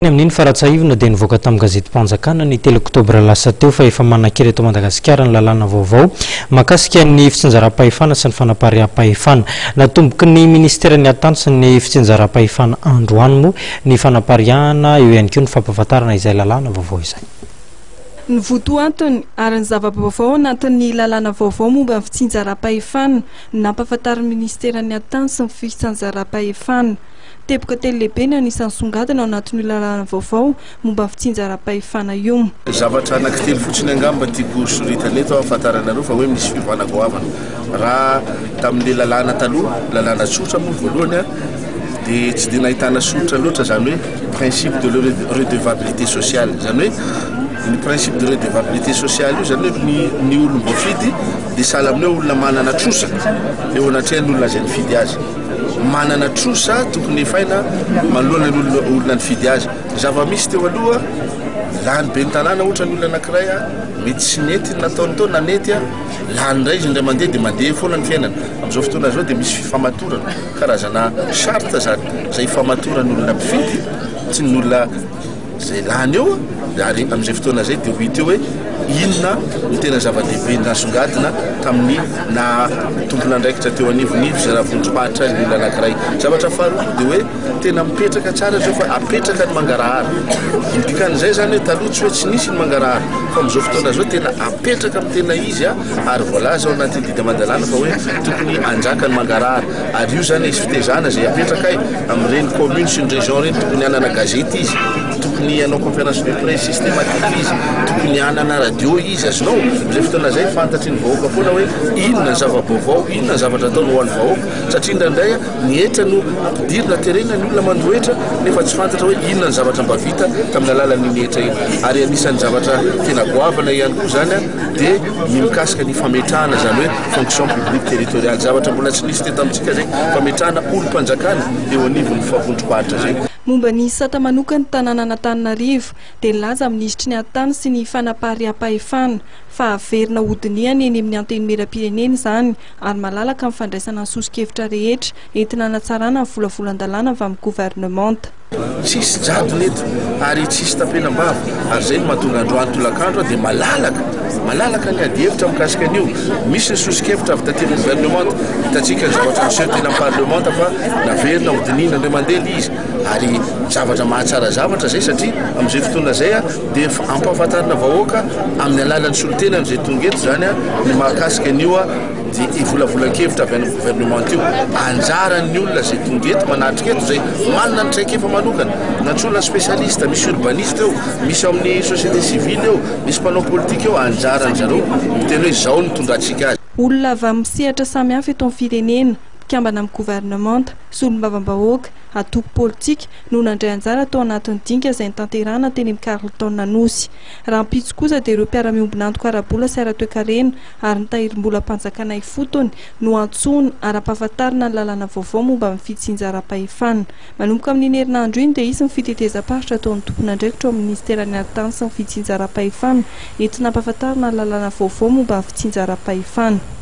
Amin'iny fa raha tsiahivina dia nivoaka tamin'ny gazetim-panjakana ny telo oktobra lasa teo fa efa manan-kery eto Madagasikara ny lalàna vaovao mahakasika ny fitsinjaram-pahefana sy ny fanapariaham-pahefana. Natomboky ny minisiteran'ny Atany sy ny fitsinjaram-pahefana androany moa ny fanapariahana, eo ihany koa ny fampahafantarana izay lalàna vaovao izay. Ny votoantony ary ny zava-baovao anatin'ny lalàna vaovao momba ny fitsinjaram-pahefana no nampahafantarin'ny minisiteran'ny Atany sy ny fitsinjaram-pahefana. Teboka telo lehibe no anisan'ny songadina ao anatin'io lalàna vaovao momba ny fitsinjaram-pahefana io. Zavatra anankitelo fotsiny angamba tiako soritana eto ahafantaranareo fa hoe misy fiovana goavana. Raha tamin'ilay lalàna taloha, lalàna tsotra moa voalohany dia tsy dia nahitana soritra loatra izany hoe principe de redevabilité sociale. Izany hoe ny principe de redevabilité sociale io izany hoe ny ny olom-boafidy dia sahala amin'ny hoe olona manana trosa eo anatrehan'ny olona izay nifidy azy. Manana trosa tokony hefaina manoloana ny olona olona nifidy azy. Ny zava-misy teo aloha, lany ben'ny tanàna ohatra ny olona anankiray, mety tsy nety ny nataony teo na nety, lany indray izy indray mandeha dia mandeha foana ny fiainana. Amin'izao fotoana izao dia misy fifamatorana, karazana charte izany, izay ifamatoran'ny olona mpifidy sy ny olona Izay lany eo ary amin'izay fotoana izay dia ho hita eo hoe inona no tena zava-dehibe nasongadina tamin'ny naha tompon'andraikitra teo anivon'ny fizaram-bondrom-paritra ny olona anankiray. Zavatra faharoa koa dia hoe tena mipetraka tsara izao fa apetraka ny mangarahara. Ny dikan'izay izany hoe taloha tsy hoe tsy nisy ny mangarahara fa amin'izao fotoana izao tena apetraka amin'ny tena izy ary voalaza ao anatin'ny didy aman-dalàna fa hoe tokony hanjaka ny mangarahara. Ary io zany izy fitezana izay apetrakay amin'ireny commune sy ny région ireny, tokony hanana gazety izy, tokony hanao conférence de presse systématique izy, tokony hanana radio izy, azonao? Amin'izay fotoana izay fantatry ny vahoaka foana hoe inona ny zava-baovao, inona ny zavatra ataony ho an'ny vahoaka, satria indraindray ny hetra no ampidirina, terena ny olona mandoa hetra nefa tsy fantatra hoe inona ny zavatra mba vita tamin'ny alalan'iny hetra iny. Ary anisan'ny zavatra tena goavana ihany koa izany dia ny mikasika ny fametrahana izany hoe fonction publique territoriale, zavatra mbola tsy nisy teto amintsika izay, fametrahana olom-panjakana eo anivon'ny vondrom-paritra izay. Momba ny sata manokan'ny tanànan'Antananarivo dia nilaza minisitry ny Atany sy ny fanapariaham-pahefana fa haverina hodinihana eny amin'ny Antenimierampirenena izany ary malalaka amin'ny fandraisana ny soso-kevitra rehetra entina hanatsarana ny volavolan-dalàna avy amin'ny governemanta. Tsisy jadona eto ary tsisy tapenam-bava ary izay no mahatonga androany tolakandro aho dia malalaka, malalaka ny ady hevitra mikasika an'io. Misy ny soso-kevitra avy taty amin'ny governemanta, hitantsika ny zavatra niseho teny amin'ny parlemanta fa naverina hodinihina indray mandeha ilay izy ary zavatra mahatsara zavatra izay satria amin'izay fotoana izay dia ampahafantarina vahoaka amin'ny alalan'ny solontenany izay tonga eto izany ny mahakasika an'io. Dia volavolan-kevitra avy any amin'ny gouvernement io. Anjaran'ny olona izay tonga eto manatrika eto izay manana ny traikefa manokana. Nantsoina spécialiste, misy urbaniste eo, misy ao amin'ny société civile eo, misy mpanao politika eo, anjaran-dry zareo miteny hoe izao no itondrantsika azy. Olona avy amin'ny sehatra samihafa eto amin'ny firenena, mpikambana amin'ny governemanta, solombavambahoaka, antoko politika no nandray anjara tao anatin'ny dinika izay notanterahina teny amin'ny Carlton Anosy. Rahampitso kosa dia ireo mpiara-miombon'antoka ara-bola sy ara-toekarena ary ny tahirim-bolam-panjakana ifotony no antsoina ary ampahafantarina ny lalàna vaovao momba ny fitsinjaram-pahefana. Manomboka amin'iny herinandro iny dia hisy ny fitetezam-paritra ataon'ny tompon'andraikitra ao amin'ny minisiteran'ny Ati-tany sy ny fitsinjaram-pahefana entina ampahafantarina ny lalàna vaovao momba ny fitsinjaram-pahefana.